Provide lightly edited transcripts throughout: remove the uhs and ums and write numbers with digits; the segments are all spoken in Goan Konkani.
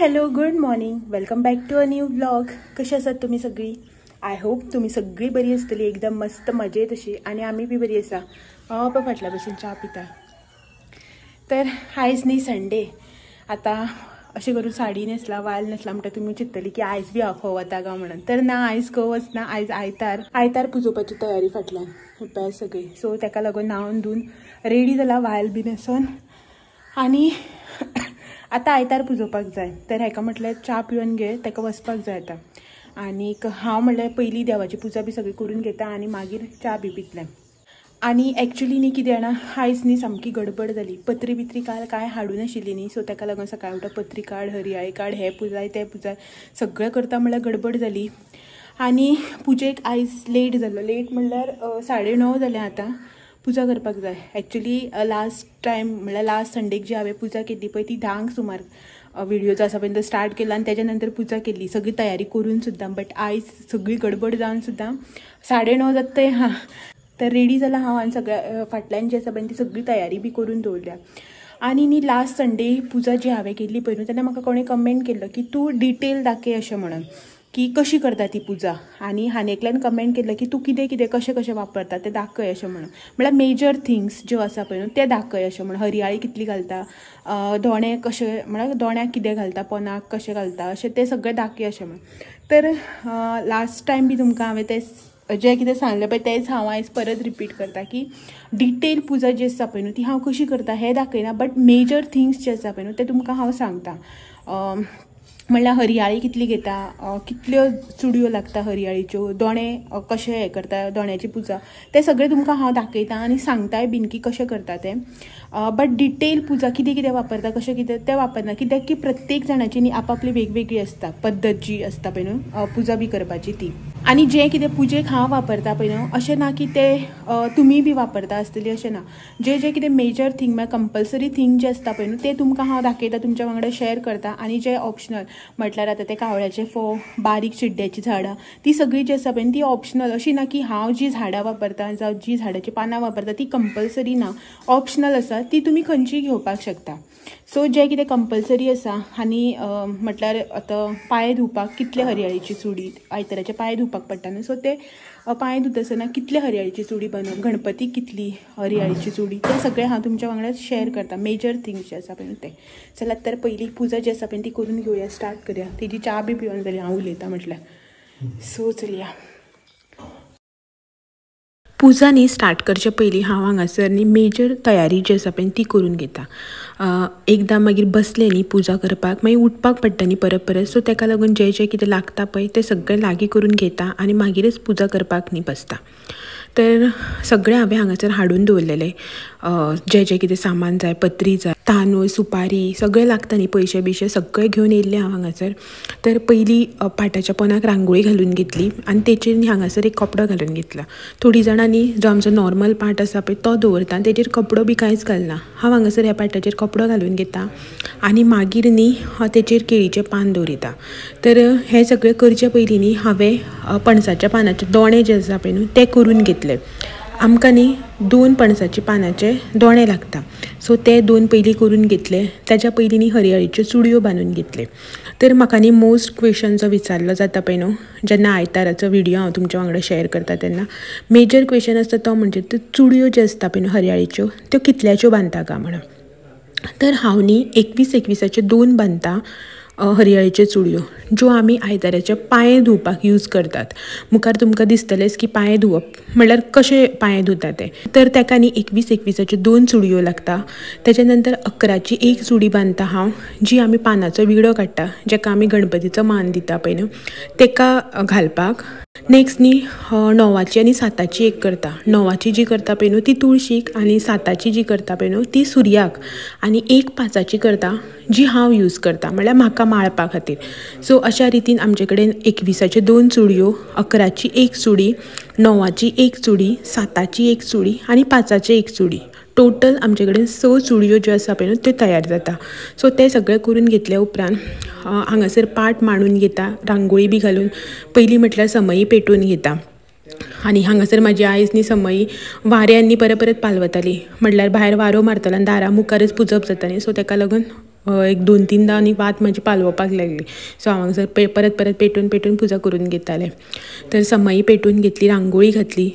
Hello good morning, welcome back to a new vlog. कशी आसात तुमी सगळी? I hope तुमी सगळी बरी आसतली, एकदम मस्त मजेत अशी, आनी आमी बी बरी आसा. हांव फाटल्या भशेन च्या पिता. तर आयज न्ही संडे, आतां अशें करून साडी न्हेसला, वाल न्हेसला म्हणटा तुमी चिंततली की आयज बी हांव खंय वता काय म्हणून. तर ना, आयज खंय वचना, आयज आयतार. आयतार पुजोवपाची तयारी फाटल्यान पळय सगळी. सो ताका लागून न्हांवन धुवन रेडी जाला, वायल बी न्हेसोन, आनी आतां आयतार पुजोवपाक जाय. तर हेका म्हटल्यार च्या पिवन घे, ताका वचपाक जाय आतां. आनीक हांव म्हणल्यार पयलीं देवाची पुजा बी सगळी करून घेता आनी मागीर च्या बी पितलें. आनी एक्चुली न्ही कितें जाणा, आयज न्ही सामकी गडबड जाली. पत्री बित्री काल कांय हाडूं नाशिल्ली न्ही, सो ताका लागून सकाळी उठा पत्री काड, हरयाळी काड, हें पुजाय तें पुजाय, सगळें करता म्हणल्यार गडबड जाली. आनी पुजेक आयज लेट जालो. लेट म्हणल्यार 9:30 जालें. आतां पुजा करपाक जाय. एक्चुली लास्ट टायम म्हणल्यार लास्ट संडेक जी हांवें पुजा केल्ली पळय ती 10 सुमार व्हिडिओ जो आसा पळय तो स्टार्ट केला आनी तेच्या नंतर पुजा केली, सगळी तयारी करून सुद्दां. बट आयज सगळी गडबड जावन सुद्दां 9:30 जाता थंय. हां, तर रेडी जाला हांव आनी सगळ्या फाटल्यान जी आसा पळय ती सगळी तयारी बी करून दवरल्या. आनी न्ही लास्ट संडे पुजा जी हांवें केल्ली पळय न्हू, तेन्ना म्हाका कोणें कमेंट केल्लो की तूं डिटेल दाखय अशें म्हणून, की कशी करता ती पुजा. आनी हांवें एकल्यान कमेंट केल्लो की तूं कितें कितें कशें कशें वापरता तें दाखय अशें म्हणून. म्हळ्यार मेजर थिंग्स ज्यो आसा पळय न्हू तें दाखय अशें म्हणून. हरयाळी कितली घालता, दोणे कशें म्हळ्यार दोण्याक कितें घालता, पोनाक कशें घालता, अशें तें सगळें दाखय अशें म्हणून. तर लास्ट टायम बी तुमकां हांवें तें जें कितें सांगलें पळय तेंच हांव आयज परत रिपीट करता की डिटेल पुजा जी आसा पळय न्हू ती हांव कशी करता हें दाखयना, बट मेजर थिंग्स जे आसा पळय न्हू तें तुमकां हांव सांगता. म्हणल्यार हरयाळी कितली घेता, कितल्यो चुडयो लागता हरयाळीच्यो, दोणे कशें हें करता, दोण्याची पुजा, तें सगळें तुमकां हांव दाखयता आनी सांगताय बीन की कशें करता तें. बट डिटेल पुजा कितें कितें वापरता, कशें कितें तें वापरना, कित्याक की प्रत्येक जाणाची न्ही आपापली वेगवेगळी आसता पद्दत जी आसता पळय न्हू पुजा बी करपाची ती. आनी जें कितें पुजेक हांव वापरता पळय न्हू अशें ना की तें तुमी बी वापरता आसतली अशें ना. जें जें कितें मेजर थींग म्हळ्यार कंपल्सरी थींग जें आसता पळय न्हू तें तुमकां हांव दाखयता, तुमच्या वांगडा शेअर करता. आनी जें ऑप्शनल म्हटल्यार आतां तें कावळ्याचे फोव, बारीक चिड्ड्याचीं झाडां, ती सगळीं जी आसा पळय ती ऑप्शनल. अशी ना की हांव जी झाडां वापरता जावं जी झाडाचीं पानां वापरता ती कंपल्सरी ना, ऑप्शनल आसा, ती तुमी खंयचीय घेवपाक शकता. सो जें कितें कंपल्सरी आसा. आनी म्हटल्यार आतां पांय धुवपाक कितले हरयाळीची चुडी, आयताराचे पांय धुवपाक पडटा न्हू, सो ते पांय धुता आसतना कितले हरयाळीची चुडी बांदप, गणपतीक कितली हरयाळीची चुडी, तें सगळें हांव तुमच्या वांगडा शेअर करता, मेजर थिंग्स जे आसा पळय तें. चलात तर पयलीं पुजा जी आसा पळय ती करून घेवया, स्टार्ट करया. तेजी च्या बी पिवन जाली, हांव उलयतां म्हटल्यार. सो चलया. पुजा न्ही स्टार्ट करचे पयलीं हांव हांगासर न्ही मेजर तयारी जी आसा पळय ती करून घेता. एकदां मागीर बसलें न्ही पुजा करपाक, मागीर उठपाक पडटा न्ही परत परत, सो ताका लागून जें जें कितें लागता पळय तें सगळें लागीं करून घेता आनी मागीरच पुजा करपाक न्ही बसता. तर सगळें हांवें हांगासर हाडून दवरलेलें, जें जें कितें सामान जाय, पत्री जाय, तांदूळ, सुपारी, सगळें लागता न्ही, पयशे बियशे सगळें घेवन येयल्लें हांव हांगासर. तर पयलीं पाटाच्या पोनाक रांगोळी घालून घेतली आनी तेचेर न्ही हांगासर एक कपडो घालून घेतला. थोडीं जाणां न्ही जो आमचो नॉर्मल पाट आसा पळय तो दवरता आनी तेचेर कपडो बी कांयच घालना. हांव हांगासर ह्या पाटाचेर कपडो घालून घेता आनी मागीर न्ही हांव तेचेर केळीचें पान दवरिता. तर हें सगळें करचे पयलीं न्ही हांवें पणसाच्या पानाचे दोणे जे आसा पळय न्हू ते करून घेतले. आमकां न्ही 2 पणसाच्या पानाचे दोणे लागता, सो ते 2 पयलीं करून घेतले. ताच्या पयलीं न्ही हरयाळीच्यो चुडयो बांदून घेतले. तर म्हाका न्ही मोस्ट क्वेश्चन जो विचारलो जाता पळय न्हू जेन्ना आयताराचो व्हिडियो हांव तुमच्या वांगडा शेअर करता तेन्ना, मेजर क्वेश्चन आसता तो म्हणजे त्यो चुडयो ज्यो आसता पळय न्हू हरयाळीच्यो त्यो कितल्याच्यो बांदता काय म्हणून. तर हांव न्ही 21-21 2 बांदता हरयाळीच्यो चुडयो, ज्यो आमी आयताराचे पांय धुवपाक यूज करतात. मुखार तुमकां दिसतलेंच की पांय धुवप म्हणल्यार कशें पांय धुता ते. तर ताका न्ही 21-21 2 चुडयो लागता. तेच्या नंतर 11ची 1 चुडी बांदता हांव, जी आमी पानाचो विडो काडटा, जेका आमी गणपतीचो मान दिता पळय न्हू तेका घालपाक. नेक्स्ट न्ही 9ची आनी 7ची एक करता. 9ची जी करता पळय न्हू ती तुळशीक, आनी 7ची जी करता पळय न्हू ती सुर्याक, आनी एक 5ची करता जी हांव यूज करता म्हणल्यार म्हाका माळपा खातीर. सो अशा रितीन आमचे कडेन 21च्यो 2 चुडयो, 11ची 1 चुडी, 9ची 1 चुडी, 7ची 1 चुडी आनी 5ची 1 चुडी, टोटल आमचे कडेन 6 चुडयो ज्यो आसा पळय न्हू त्यो तयार जाता. सो तें सगळें करून घेतल्या उपरांत हांगासर पाट मांडून घेता, रांगोळी बी घालून. पयलीं म्हटल्यार समयी पेटोवन घेता. आनी हांगासर म्हाजी आयज न्ही समयी वाऱ्यान न्ही परत परत पालवताली, म्हटल्यार भायर वारो मारतालो आनी दारा मुखारच पुजप जाता न्ही, सो ताका लागून एक 2-3दा आनी वात म्हाजी पालवपाक लागली. सो हांव हांगासर परत परत पेटून पेटून पुजा करून घेतालें. तर समयी पेटून घेतली, रांगोळी घातली.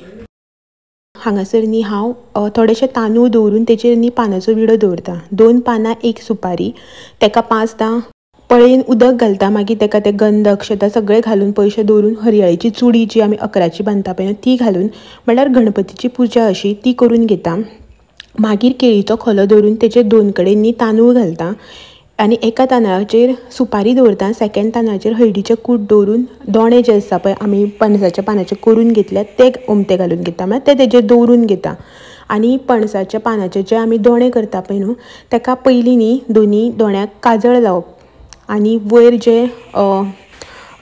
हांगासर न्ही हांव थोडेशे तांदूळ दवरून तेचेर न्ही पानाचो विडो दवरता. 2 पानां 1 सुपारी, तेका 5दां पळयन उदक घालता. मागीर तेका ते गंध अक्षता सगळे घालून पयशे दवरून हरयाळीची चुडी जी आमी 11ची बांदता पळय ती घालून म्हणल्यार गणपतीची पुजा अशी ती करून घेता. मागीर केळीचो खोलो दवरून तेचेर 2 कडेन न्ही तांदूळ घालता आनी एका तांदळाचेर सुपारी दवरता. सेकेंड तांदळाचेर हळदीचें कूट दवरून दोणे जे आसता पळय आमी पणसाच्या पानाचे करून घेतल्यात ते ओमते घालून घेता, म्हळ्यार ते तेजेर दवरून घेता. आनी पणसाच्या पानाचे जे आमी दोणे करता पळय न्हू तेका पयलीं न्ही दोनी दोण्याक काजळ लावप आनी वयर जे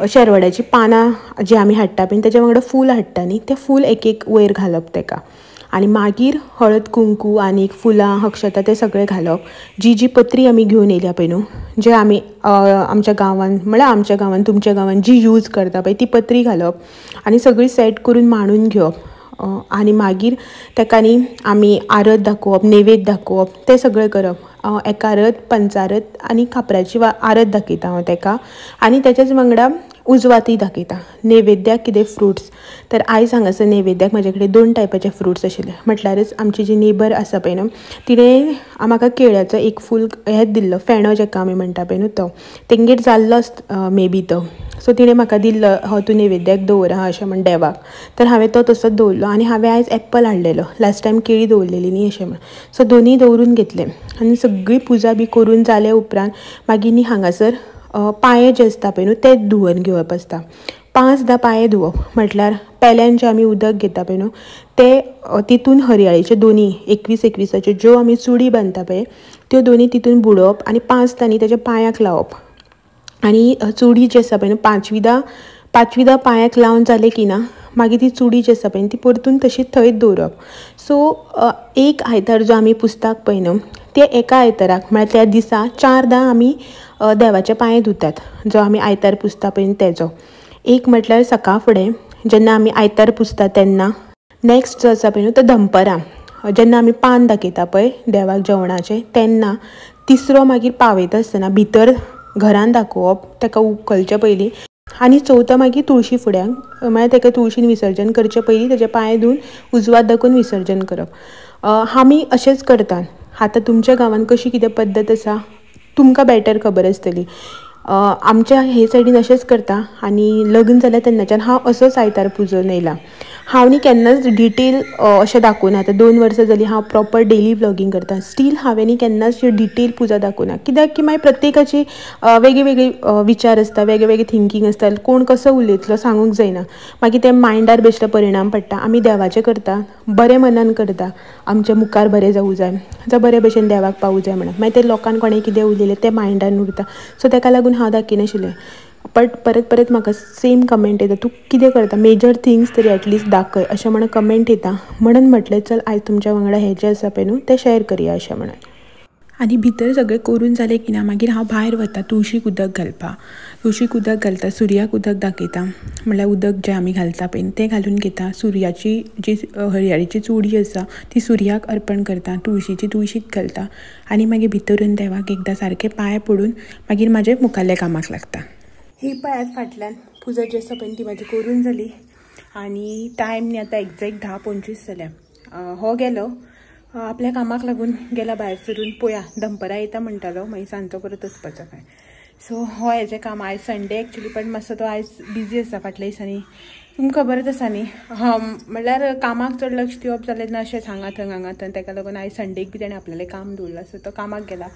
शेरवड्याची पानां जी आमी हाडटा पळय तेच्या वांगडा फूल हाडटा न्ही तें फूल एक एक वयर घालप तेका. आनी मागीर हळद कुंकू आनी फुलां अक्षता ते सगळें घालप. जी जी पत्री आमी घेवन येयल्या पळय न्हू जे आमी आमच्या गांवान म्हळ्यार आमच्या गांवान तुमच्या गांवान जी यूज करता पळय ती पत्री घालप आनी सगळी सेट करून मांडून घेवप. आनी मागीर तेका न्ही आमी आरत दाखोवप, नैवेद्य दाखोवप, तें सगळें करप. एकारत, पंचारत आनी खापराची आरत दाखयता हांव तेका आनी तेच्याच वांगडा उजवाती दाखयता. नैवेद्याक कितें फ्रुट्स, तर आयज हांगासर नैवेद्याक म्हाजे कडेन 2 टायपाचे फ्रुट्स आशिल्ले. म्हटल्यारच आमची जी नेबर आसा पळय न्हू तिणें म्हाका केळ्याचो एक फूल हें दिल्लो, फेणो जेका आमी म्हणटा पळय न्हू तो तेंगेर जाल्लो मे बी तो. सो तिणें म्हाका दिल्लो हो तूं नैवेद्याक दवर आहा अशें म्हण देवाक, तर हांवें तो तसोच दवरलो. आनी हांवें आयज एप्पल हाडलेलो, लास्ट टायम केळी दवरलेली न्ही अशें म्हण. सो दोनूय दवरून घेतले आनी सगळी पुजा बी करून जाले उपरांत मागीर न्ही हांगासर पांये जे आसता पळय न्हू ते धुवन घेवप आसता. 5दां पांये धुवप म्हटल्यार पेल्यान जें आमी उदक घेता पळय न्हू ते तितून हरयाळीचे दोनी 21-21 ज्यो आमी चुडी बांदता पळय त्यो दोनी तितून बुडोवप आनी 5दां न्ही तेच्या पांयाक लावप. आनी चुडी जी आसा पळय न्हू पांचवीदां पांयाक लावन जालें की ना मागीर ती चुडी जी आसा पळय ती परतून तशी थंयच दवरप. सो एक आयतार जो आमी पुजतात पळय न्हू ते एका आयताराक म्हळ्यार त्या दिसा 4दां आमी देवाचे पांये धुतात, जो आमी आयतार पुजता पळय तेजो. एक म्हटल्यार सकाळ फुडें जेन्ना आमी आयतार पुजता तेन्ना, नेक्स्ट जो आसा पळय न्हू तो दनपरां जेन्ना आमी पान दाखयता पळय देवाक जेवणाचें तेन्ना, तिसरो मागीर पावयता आसतना भितर घरान दाखोवप तेका उखलचे पयलीं, आनी चवथो मागीर तुळशी फुड्यांक म्हळ्यार तेका तुळशीन विसर्जन करचे पयलीं तेजे पांय धुवन उजवात दाखोवन विसर्जन करप. आमी अशेंच करतात. आतां तुमच्या गांवान कशी कितें पद्दत आसा तुमकां बेटर खबर आसतली. आमच्या हे सायडीन अशेंच करता आनी लग्न जालें तेन्नाच्यान हांव असोच आयतार पुजोवन येयला. हांव न्ही केन्नाच डिटेल अशें दाखोवना. आतां 2 वर्सां जालीं हांव प्रॉपर डेली व्लॉगींग करता, स्टील हांवें न्ही केन्नाच डिटेल पुजा दाखोवना. कित्याक की मागीर प्रत्येकाची वेगळे वेगळे विचार आसता, वेगळे वेगळे थिंकींग आसता, कोण कसो उलयतलो सांगूंक जायना, मागीर ते मायंडार बेश्टो परिणाम पडटा. आमी देवाचें करता, बरें मनान करता, आमच्या मुखार बरें जावूं जाय, जावं बरे भशेन देवाक पावूं जाय म्हणून. मागीर ते लोकांक कोणें कितें उलयलें तें मायंडान उरता. सो तेका लागून हांव दाखयनाशिल्लें. बट परत परत म्हाका सेम कमेंट येता, तूं कितें करता मेजर थिंग्स तरी एटलिस्ट दाखय अशें म्हणून कमेंट येता. म्हणून म्हटलें चल आयज तुमच्या वांगडा हें जें आसा पळय न्हू तें शेअर करया अशें म्हणून. आनी भितर सगळें करून जालें की ना मागीर हांव भायर वता तुळशीक उदक घालपाक. तुळशीक उदक घालता, सुर्याक उदक दाखयता, म्हणल्यार उदक जें आमी घालता पळय तें घालून घेता. सुर्याची जी हरयाळीची चुडी आसा ती सुर्याक अर्पण करता, तुळशीची तुळशीक घालता आनी मागीर भितर येवन देवाक एकदां सारकें पांय पडून मागीर म्हाजें मुखाल्ल्या कामाक लागता. ही पळयात फाटल्यान पुजा जी आसा पळय ती म्हाजी करून जाली आनी टायम न्ही आतां एग्जॅक्ट 10:25 जाल्या. हो गेलो आपल्या कामाक लागून गेला भायर सरून, पोया दनपरां येता म्हणटालो, मागीर सांजचो परत वचपाचो काय. सो हो हेजें काम आयज संडे एक्चुली, पण मातसो तो आयज बिजी आसा फाटल्या दिसांनी, तुमकां खबरच आसा न्ही. म्हणल्यार कामाक चड लक्ष दिवप जालें ना अशेंच हांगा थंय हांगा थंय, तेका लागून आयज संडेक बी तेणें आपल्यालें काम दवरलां. सो तो कामाक गेला,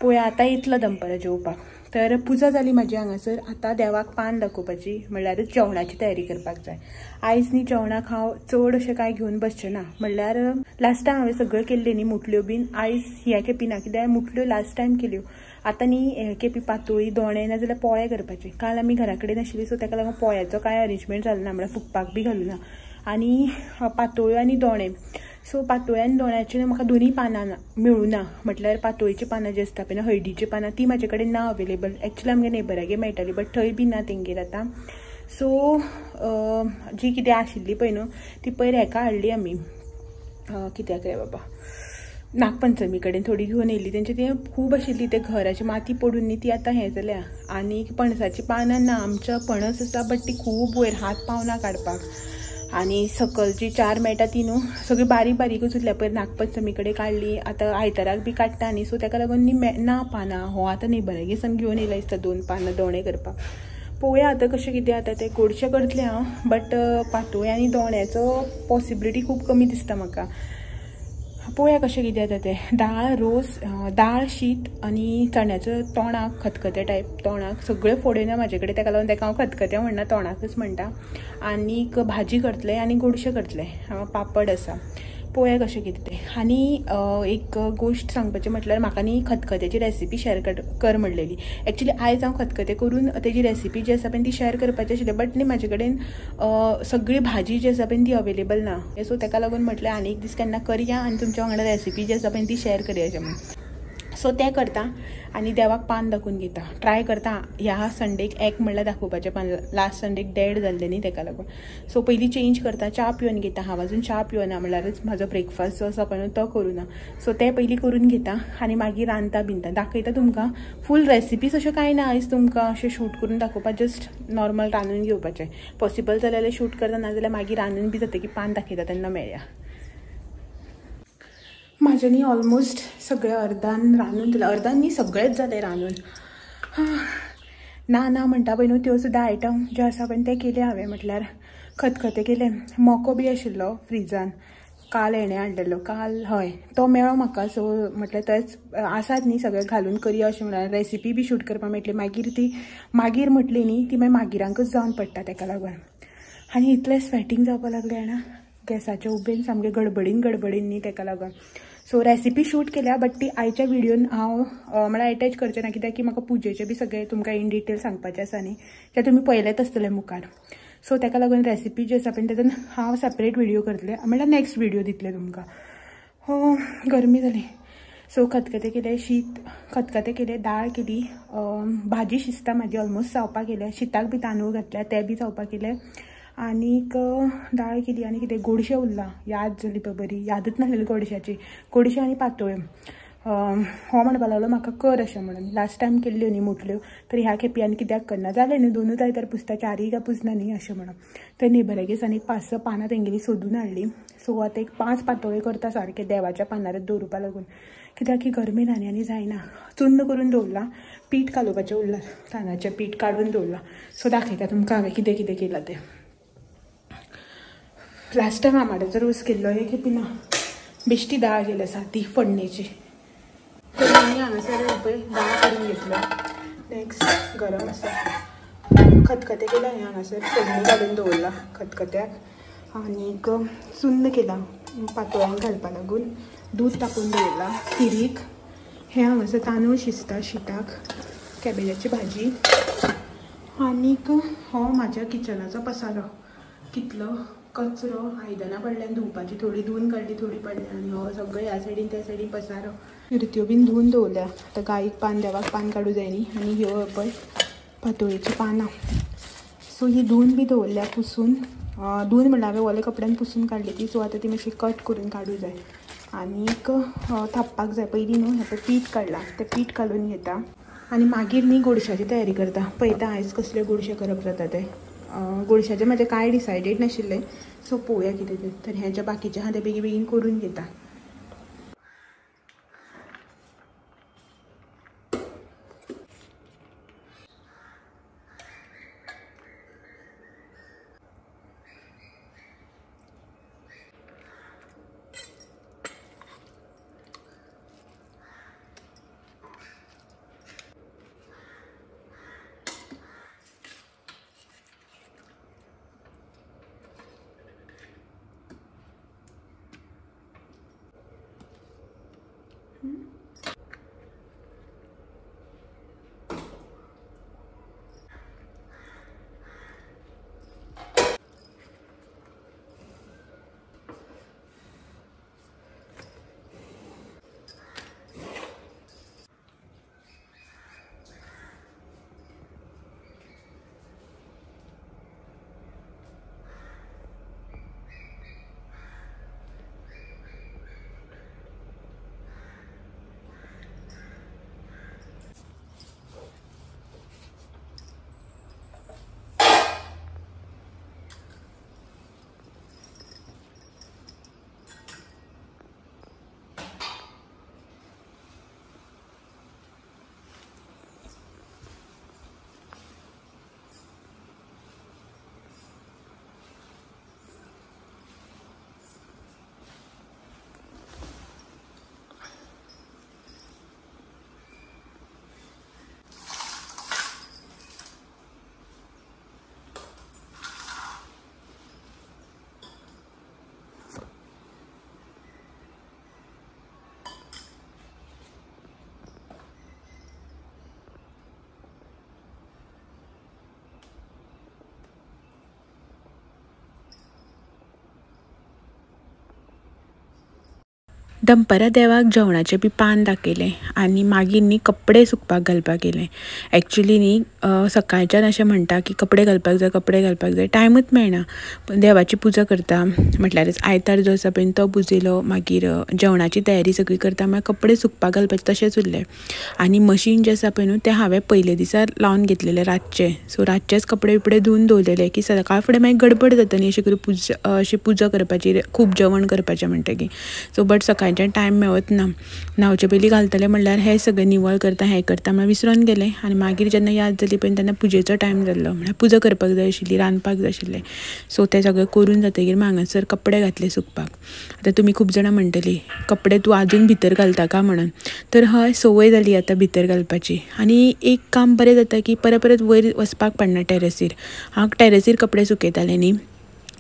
पोया आतां येतलो दनपरां जेवपाक. तर पुजा जाली म्हाजी हांगासर. आतां देवाक पान दाखोवपाची म्हणल्यारच जेवणाची तयारी करपाक जाय. आयज न्ही जेवणाक हांव चड अशें कांय घेवन बसचें ना, म्हणल्यार लास्ट टायम हांवें सगळें केल्लें न्ही मुटल्यो बीन, आयज ह्या खेपी ना, कित्याक मुटल्यो लास्ट टायम केल्यो. आतां न्ही हे खेपी पातोळी दोणे ना जाल्यार पोळे करपाचे. काल आमी घरा कडेन आशिल्ली, सो ताका लागून पोळ्याचो कांय अरेंजमेंट जालो ना, म्हणल्यार फुगपाक बी घालूं ना. आनी पातोळ्यो आनी दोणे, सो पातोळ्या आनी दोण्याचे म्हाका दोनूय पानां मेळूं ना, म्हटल्यार पातोळीचीं पानां जी आसता पळय हळदीचीं पानां ती म्हाजे कडेन ना अवेलेबल. एक्चुअली आमगे नेबरागेर मेळटाली, बट थंय बी ना तेंगेर आतां. सो जी कितें आशिल्ली पळय न्हू ती पयर हेका हाडली आमी, कित्याक रे बाबा, नागपंचमी कडेन थोडी घेवन येयल्ली तेंचे ती खूब आशिल्ली ते घराची माती पडून न्ही ती आतां हें जाल्या. आनी पणसाची पानां ना, आमच्या पणस आसा बट ती खूब वयर हात पावना काडपाक. आनी सकल जी 4 मेळटा ती न्हू सगळी बारीक बारीकूच उरल्या. पयर नागपंचमी कडेन काडली, आतां आयताराक बी काडटा न्ही, सो ताका लागून न्ही ना पानां. हो आतां नेबरागेर सान घेवन येयला दिसता 2 पानां दोणे करपाक. पळोवया आतां कशें कितें जाता तें. गोडशें करतलें हांव बट पातोळी आनी दोण्याचो पॉसिबिलिटी खूब कमी दिसता म्हाका. पळोवया कशें कितें जाता तें. दाळ रोस, दाळ शीत आनी चण्याचो तोणाक, खतखतें टायप तोणाक. सगळें फोड्यो ना म्हाजे कडेन, ताका लागून ताका हांव खतखतें म्हणना, तोणाकच म्हणटा. आनीक भाजी करतलें आनी गोडशें करतलें, पापड आसा. पळोवया कशें कितें तें. आनी एक गोश्ट सांगपाचें म्हटल्यार म्हाका न्ही खतखत्याची रेसिपी शेअर कर म्हणलेली. एक्चुली आयज हांव खतखतें करून तेजी रेसिपी जी आसा पळय ती शेअर करपाची आशिल्ली, बट न्ही म्हाजे कडेन सगळी भाजी जी आसा पळय ती अवेलेबल ना. सो ताका लागून म्हटलें आनी एक दीस केन्ना करया आनी तुमच्या वांगडा रेसिपी जी आसा पळय ती शेअर करया अशें म्हणून. सो तें करता आनी देवाक पान दाखोवन घेता. ट्राय करता ह्या संडेक एक म्हणल्यार दाखोवपाचें पान. लास्ट संडेक डेड जाल्लें न्ही ताका लागून. सो पयलीं चेंज करता, च्या पिवन घेता. हांव अजून च्या पिवना, म्हणल्यारच म्हाजो ब्रेकफास्ट जो आसा पळय तो करुना. सो तें पयलीं करून घेता आनी मागीर रांदता बिनता दाखयता तुमकां. फूल रेसिपीज अश्यो कांय ना आयज तुमकां अशें शूट करून दाखोवपाक, जस्ट नॉर्मल रांदून घेवपाचें. पॉसिबल जाल्यार शूट करता, नाजाल्यार मागीर रांदून बी जातकीर पान दाखयता तेन्ना मेळया. म्हाजें न्ही ऑलमोस्ट सगळें अर्दान रांदून जालें, अर्दान न्ही सगळेंच जालें रांदून. ना ना म्हणटा पळय न्हू त्यो सुद्दां आयटम जे आसा पळय ते केले हांवें. म्हटल्यार खतखतें केलें, मको बी आशिल्लो फ्रिजान, काल हेणें हाडलेलो, काल हय तो मेळ्ळो म्हाका. सो म्हटल्यार तेच आसात न्ही सगळें घालून करया अशें म्हळ्यार रेसिपी बी शूट करपाक मेळटली. मागीर ती मागीर म्हटली न्ही ती मागीर मागिरांकच जावन पडटा ताका लागून. आनी इतलें स्वेटींग जावपाक लागलें जाणा गॅसाच्या उबेन, सामकें गडबडीन गडबडीन न्ही ताका लागून. सो रेसिपी शूट केल्या बट ती आयच्या व्हिडियोन हांव म्हळ्यार एटॅच करचें ना, कित्याक की म्हाका पुजेचें बी सगळें तुमकां इन डिटेल सांगपाचें आसा न्ही, तें तुमी पळयलेंच आसतलें मुखार. सो ताका लागून रेसिपी जी आसा पळय तेतून हांव सेपरेट व्हिडियो करतलें, म्हळ्यार नेक्स्ट व्हिडियो दितलें तुमकां. हो गरमी जाली. सो खतखतें केलें, शीत खतखतें केलें, दाळ केली, भाजी शिजता म्हाजी ऑलमोस्ट जावपाक केल्या, शिताक बी तांदूळ घातल्या ते बी जावपाक केले. आनीक दाळ केली आनी कितें गोडशें उरलां, याद जाली पळय बरी, यादच नासलेली गोडशाची. गोडशें आनी पातोळ्यो. हो म्हणपाक लागलो म्हाका कर अशें म्हणून, लास्ट टायम केल्ल्यो न्ही मुटल्यो, तर ह्या खेपी आनी कित्याक करना जालें न्ही, दोनूच आयतार पुजता, चारय काय पुजना न्ही अशें म्हणून. तर नेबरागेर आनी 5-6 पानां तेंगेली सोदून हाडली. सो आतां एक 5 पातोळ्यो करता सारकें देवाच्या पानार दवरुपा लागून, कित्याक की गरमेन आनी आनी जायना. चुन्न करून दवरलां, पीठ कालोवपाचें उरलां, तांदळाचें पीठ काडून दवरलां. सो दाखयता तुमकां हांवें कितें कितें केलां तें. लास्ट टायम आमाड्याचो रोस केल्लो, हे खेपी ना, बेश्टी दाळ केली आसा ती फोडणेची. तर आमी हांगासर पळय दाळ करून घेतलो. नेक्स्ट गरम आसा खतखतें केलां हांवें हांगासर, फोडणी घालून दवरलां खतखत्याक. आनीक चुन्न केलां पातोळ्यांक घालपा लागून, दूद तापोवन दवरलां खिरीक. हें हांगासर तांदूळ शिजता शिताक, कॅबेजाची भाजी. आनीक हो म्हाज्या किचनाचो पसारो, कितलो कचरो, आयदनां पडल्यान धुवपाची, थोडी धुवन काडली, थोडी पडल्या. आनी हो सगळें ह्या सायडीन त्या सायडीन पसारो. फिरत्यो बीन धुवन दवरल्या. आतां गायीक पान, देवाक पान काडूं जाय न्ही. आनी ह्यो पळय पातोळेचीं पानां. सो ही धुवन बी दवरल्या पुसून, धुवन म्हणल्यार हांवें ओल्या कपड्यान पुसून काडली ती. सो आतां ती मातशी कट करून काडूं जाय आनीक थापपाक जाय. पयलीं न्हू हें पळय पीठ काडलां, तें पीठ काडून घेता आनी मागीर न्ही गोडशाची तयारी करता. पळयता आयज कसलें गोडशें करप जाता तें. गोडशाचें म्हाजें कांय डिसायडेड नाशिल्लें, सो पळोवया कितें तें. तर हें जें बाकीचें आहा तें बेगीन बेगीन करून घेता. दनपरां देवाक जेवणाचें बी पान दाखयलें आनी मागीर न्ही कपडे सुकपाक घालपाक गेलें. एक्चुली न्ही सकाळच्यान अशें म्हणटा की कपडे घालपाक जाय, कपडे घालपाक जाय, टायमूच मेळना. पण देवाची पुजा करता म्हटल्यारच आयतार जो आसा पळय तो पुजयलो, मागीर जेवणाची तयारी सगळी करता, मागीर कपडे सुकपाक घालपाचे तशेंच उरलें. आनी मशीन जें आसा पळय न्हू तें हांवें पयले दिसा लावन घेतलेलें रातचें. सो रातचेच कपडे बिपडे धुवन दवरलेले की सकाळ फुडें मागीर गडबड जाता न्ही अशें करून पुजा अशी पुजा करपाची, खूब जेवण करपाचें म्हणटकीर. सो बट सकाळच्यान टायम मेळत ना, न्हांवचे पयलीं घालतलें म्हणल्यार हें सगळें निवळ करता हें करता म्हळ्यार विसरोन गेलें. आनी मागीर जेन्ना याद जाली पळय तेन्ना पुजेचो टायम जाल्लो, म्हळ्यार पुजा करपाक जाय आशिल्ली, रांदपाक जाय आशिल्लें. सो तें सगळें करून जातकीर हांगासर कपडे घातले सुकपाक. आतां तुमी खूब जाणां म्हणटलीं कपडे तूं आजून भितर घालता का म्हणून, तर हय संवय जाली आतां भितर घालपाची. आनी एक काम बरें जाता की परत परत वयर वचपाक पडना टॅरसीर. हांव टॅरसीर कपडे सुकयतालें न्ही,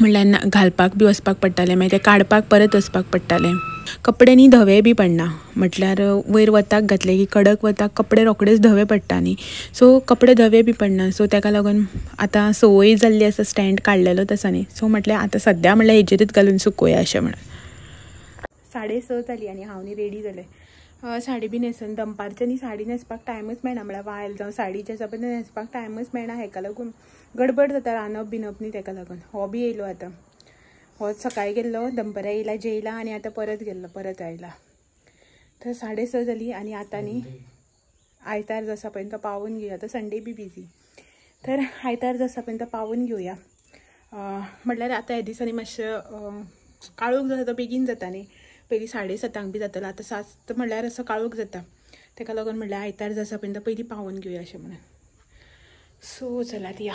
म्हणल्यार घालपाक बी वचपाक पडटालें, मागीर ते काडपाक परत वचपाक पडटालें. कपडे न्ही धवे बी पडना, म्हटल्यार वयर वताक घातले की कडक वताक कपडे रोखडेच धवे पडटा न्ही, सो कपडे धवे बी पडना. सो ताका लागून आतां संवय जाल्ली आसा, स्टँड काडलेलोच आसा न्ही, सो म्हटलें आतां सद्या म्हणल्यार हेजेरूच घालून सुकोया अशें म्हणून. 6:30 जाली आनी हांव न्ही रेडी जालें. साडी बी न्हेसून दनपारचें न्ही साडी न्हेसपाक टायमूच मेळना, म्हळ्यार वायल जावं साडी जी आसा पळय न्हेसपाक टायमूच मेळना. हेका लागून गडबड जाता रांदप बिनप न्ही, तेका लागून. हो बी येयलो आतां, हो सकाळी गेल्लो, दनपरां येयला जेयला आनी आतां परत गेल्लो, परत आयला. तर 6:30 जाली आनी आतां न्ही आयतार जो आसा पळय तो पावोवन घेवया. आतां संडे बी बिजी, तर आयतार जो आसा पळय तो पावोवन घेवया. म्हटल्यार आतां ह्या दिसांनी मातशें काळोख जो आसा तो बेगीन जाता न्ही, पयलीं 7:30 बी जातालो, आतां 7 म्हणल्यार असो काळोख जाता. तेका लागून म्हटल्यार आयतार जो आसा पळय तो पयलीं पावोवन घेवया अशें म्हणून. सो चलात या.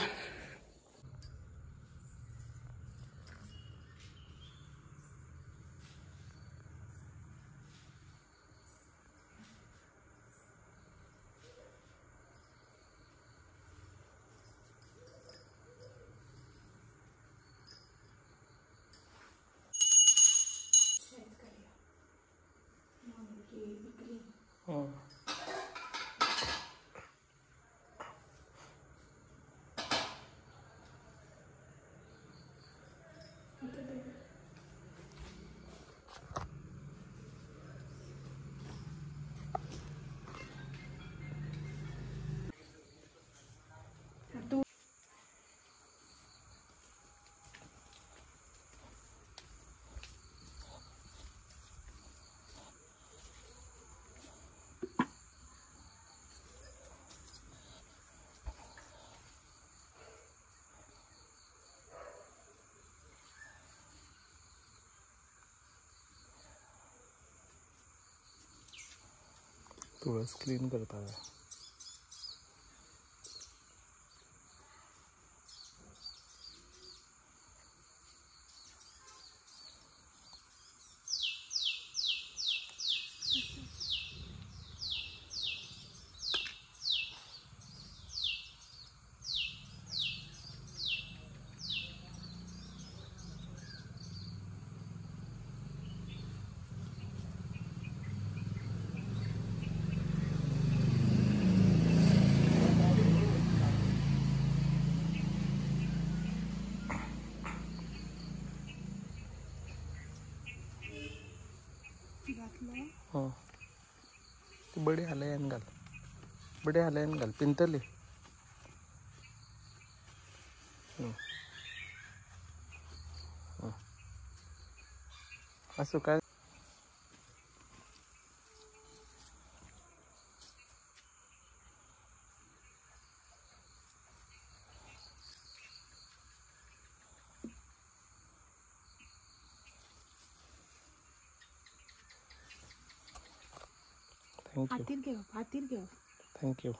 तुळस क्लीन करता है. हाँ बड़े हाले घाल, बड़े हाले घाल पिंतले. असो काय हातीर घेवप, हातीर घेवप. Thank you.